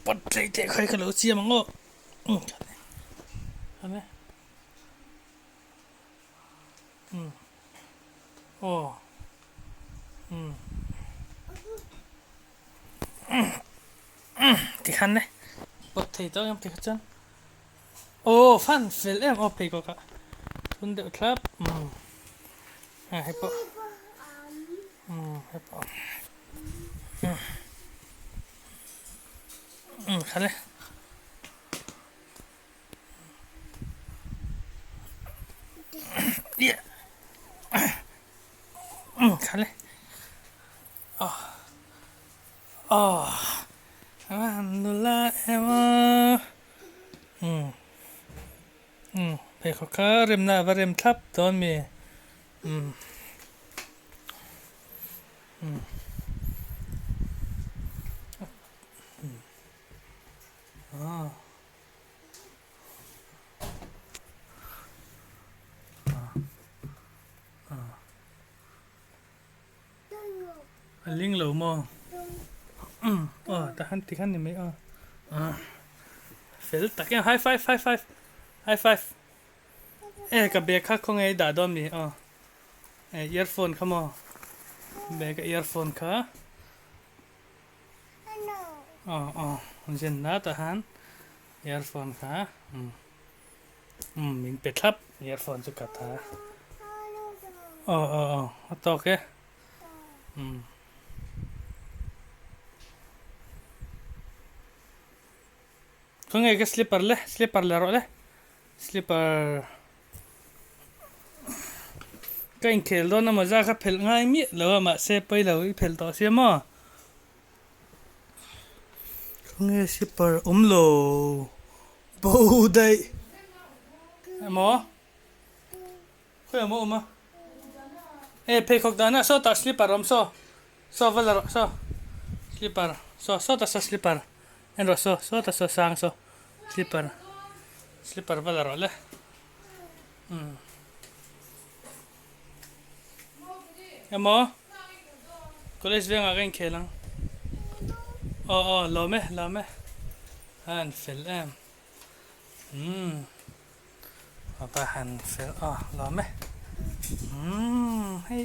Pawt tlei teh kha hi ka lo siam ang aw. Khat e. Aw. Tikhan le. Pawt thei tawh em tikha chuan. Aw fan fel em aw pheikhawk ah thun deuh thlap. Hei pawh. Hei pawh. Kha le. Kha le. Aw. Nula emaw. Pheikhawk kha remna a va rem thlap dawn mi. A ling lo maw? Aw tahan tikhan ni mai aw. Fel tak em high five high five high five. E ka bag kha khawnge i dah dawn mi aw. E earphone kha maw? Bag a earphone kha. Aw aw zen na tahan earphone kha. Umm min pe thlap earphone chu ka tha. Aw aw aw a tawk e. Umm. Khawnge ka slipper le slipper le rawh le slipper ka inkhel dawn a mawza kha phelh ngai miah lo a mahse pawi lo i phelh tawh sia maw. Khawnge slipper awm lo bo daih emaw khawi emaw awm a e pheikhawk dahna sawtah slipper awm saw saw va la rawh saw slipper saw sawtah saw slipper en rawh saw sawtah saw sang saw slipper slipper va la rawh le umm emaw college vengah ka inkhel ang aw aw lawm e lawm e a han fel em umm a va han fel aw lawm e umm hei.